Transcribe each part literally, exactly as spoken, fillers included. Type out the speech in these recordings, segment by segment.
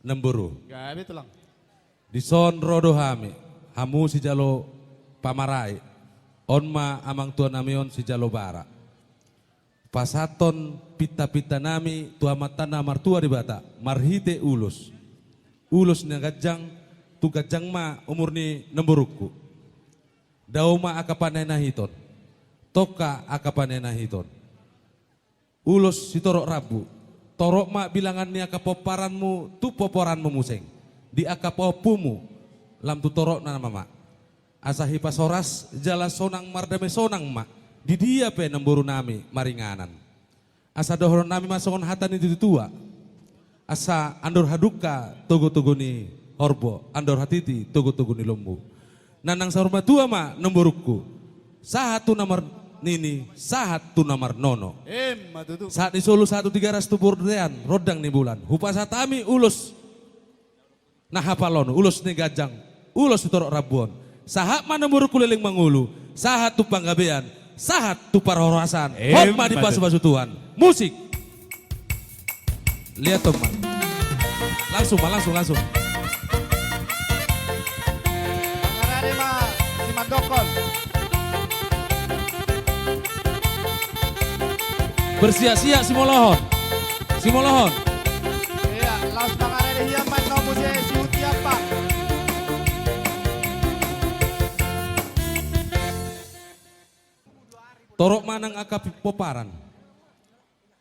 Namboru. Gabe, Tulang. Dison ro do hami, hamu sijalo pamarai, on ma amang tua nami on sijalo bara. Pasahathon pinta-pinta nami tu Amanta na martua Debata, marhite ulos. Ulos na ganjang, tu ganjang ma umur ni namborungku. Dao ma angka panenahiton. Tongka angka panenahiton. Ulos sitorop rambu. Torop ma bilangan ni angka pomparanmu, tu pomparanmu muse. Di angka pahompumu, lam tu toropna ma ma. Asa hipas horas, jala sonang mardame sonang ma. Di dia pe namboru nami maringanan. Asa dohonon nami ma songon hata ni tutua. Asa andor hadungka togu-togu ni horbo, andor hatiti togu-togu ni lombu. Nanang saur matua ma namborungku. Sahat tu na marnini, sahat tu na marnono. Emma tutu. Sahat ni solu, sahat tu Tigaras, tu bontean, rondang ni bulan. Hupasahat hami ulos na hapal on, ulos na ganjang, ulos sitorop rambu on. Sahat ma namborungku leleng mangolu, sahat tu panggabean, sahat tu parhorasan. Hot ma dipasu-pasu Tuhan. Musik. Lihat dong, Bang. Langsung, Bang, langsung, langsung. Mangarade ma si mandokon. Bersiap-siap simolohon. Simolohon. Iya, laos mangarade hian ma nomu si, si Uti apa? Torop ma nang angka pi-, pomparan.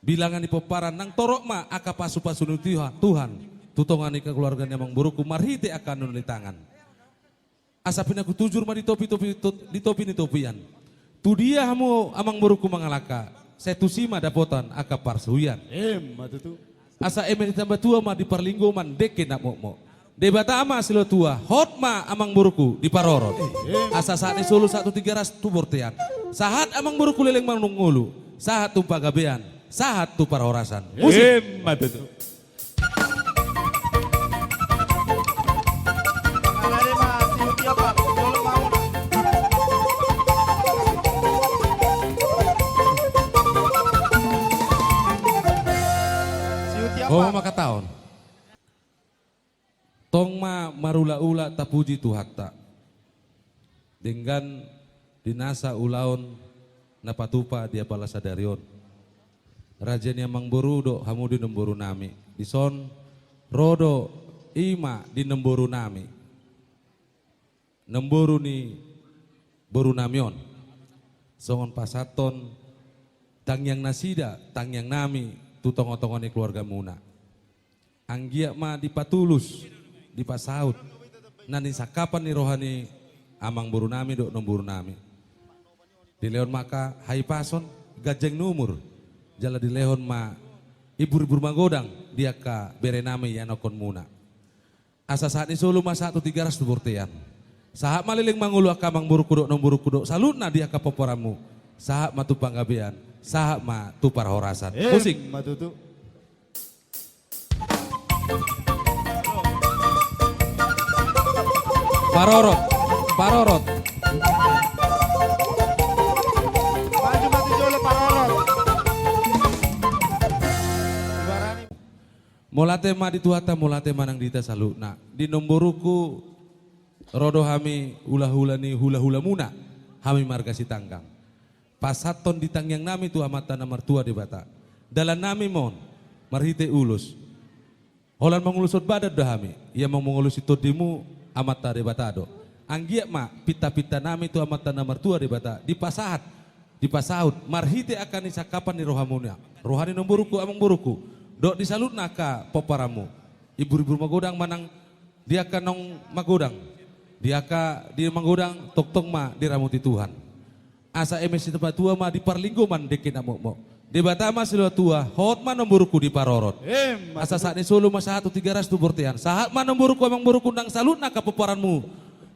Bilangan ni pomparan nang torop ma angka pasu-pasu ni Tuha-, Tuhan. Tu tonga ni keluarga ni amangborungku marhite angka nunga ni tangan. Asa pinangkutujur ma di topi-topi, to-, di topi ni topian. Tu dia hamu amangborungku mangalangka, sai tusi ma dapotan angka parsuhian. Emma tutu. Asa eme ditamba tua ma di parlinggoman dengke na mokmok. Debata ma silehon tua, hot ma amangborungku diparorot. Emma. Asa sahat ni solu sahat tu Tigaras tu bontean. Sahat amangborungku leleng mangolu, sahat tu panggabean, sahat tu parhorasan. Musik. Emma tutu. Ho ma mangkatahon. Tong ma marula-ula tapuji Tuhanta. Denggan di nasa ulaon na patupa di apala sadari on. Raja ni amangboru dohot hamu di namboru nami. Dison ro do i ma di namboru nami. Namboru ni boru nami on. Songon pasahathon tangiang nasida, tangiang nami tu tonga-tonga ni keluargamuna. Anggiat ma dipatulus, dipasaut, na nisangkapan ni roha ni amangboru nami dohot namboru nami. Dilehon ma angka hahipason, ganjang ni umur, jala dilehon ma ibur-ibur magodang di angka bere nami ianakkonmuna. Asa sahat ni solu ma sahat tu Tigaras tu bontean. Sahat ma leleng mangolu angka amangborungku dohot namborungku dohot saluhutna di angka pomparanmu. Sahat ma tu panggabean, sahat ma tu parhorasan. Musik. Emma tutu. Parorot, parorot. Maju, maju jolo, parorot. Mauliate ma di Tuhanta, mauliate ma nang di hita saluhutna. Di namborungku ro do hami hula-hula ni hula-hulamuna, hami marga Sitanggang. Pasahathon di tangiang nami tu Amanta na martua Debata. Dalan nami ma on, marhite ulos. Holan mangulushon badan do hami, ia ma mangulusi tondimu Amanta Debata do. Anggiat ma pinta-pinta nami tu Amanta na martua Debata, dipasahat, dipasaut, marhite angka nisangkapan ni rohamuna, roha ni namborungku, amangborungku, dohot di saluhutna angka pomparanmu. Ibur-ibur magodang ma nang di angka naung magodang, di angka di magodang, tongtong ma diramoti Tuhan. Asa eme sitamba tua ma di parlinggoman dengke na mokmok. Debata ma silehon tua, hot ma namborungku diparorot. Emma tutu. Asa sahat ni solu ma sahat tu Tigaras tu bontean. Sahat ma namborungku, amangborungku nang saluhutna angka pomparanmu.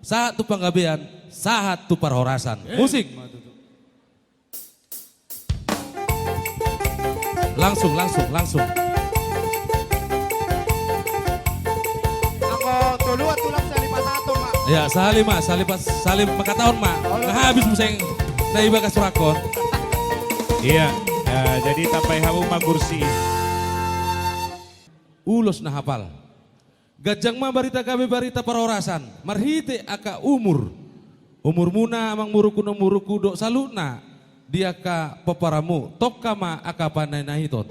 Sahat tu panggabean, sahat tu parhorasan. Emma tutu. Musik. Langsung, langsung, langsung. Anggo tolu, Tulang, sahali pasahathon ma. Ya, sahali ma, sahali pas, sahali mangkatahon ma. Nga habis muse na ibagas surangkon. Iya, eh, jadi tambai hamu ma gursi. Ulos na hapal. Ganjang ma barita gabe, barita parhorasan marhite angka umur. Umurmuna amangborungku, namborungku dohot saluhutna di angka pomparanmu, tongka ma angka panainahiton.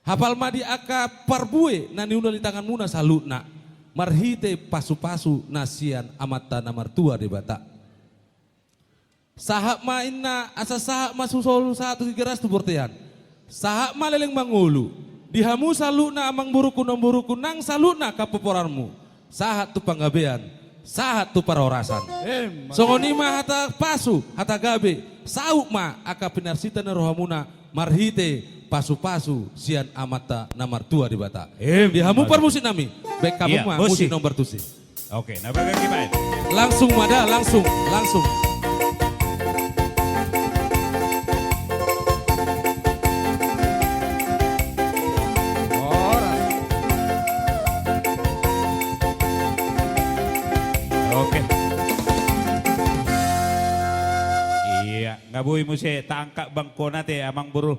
Hapal ma di angka parbue na niula ni tanganmuna saluhutna, marhite pasupasu na sian Amanta na martua Debata. Sahat ma inna, asa sahat ma solu sahat tu Tigaras tu bortean. Sahat ma leleng mangolu di hamu saluhutna amangborungku, namborungku nang saluhutna angka pomparanmu. Sahat tu panggabean, sahat tu parhorasan. Emma. Songon i ma hata pasu, hata gabe, saut ma angka pinarsinta ni rohamuna, marhite pasupasu sian Amanta na martua Debata. Emma. Di hamu parmusiknami, baen hamu ma musik nomor tusi. Oke, na baen hamu ma. Langsung ma da, langsung, langsung. Ora. Oke. Iya, nga boi muse taangkat bangkona te, amangboru.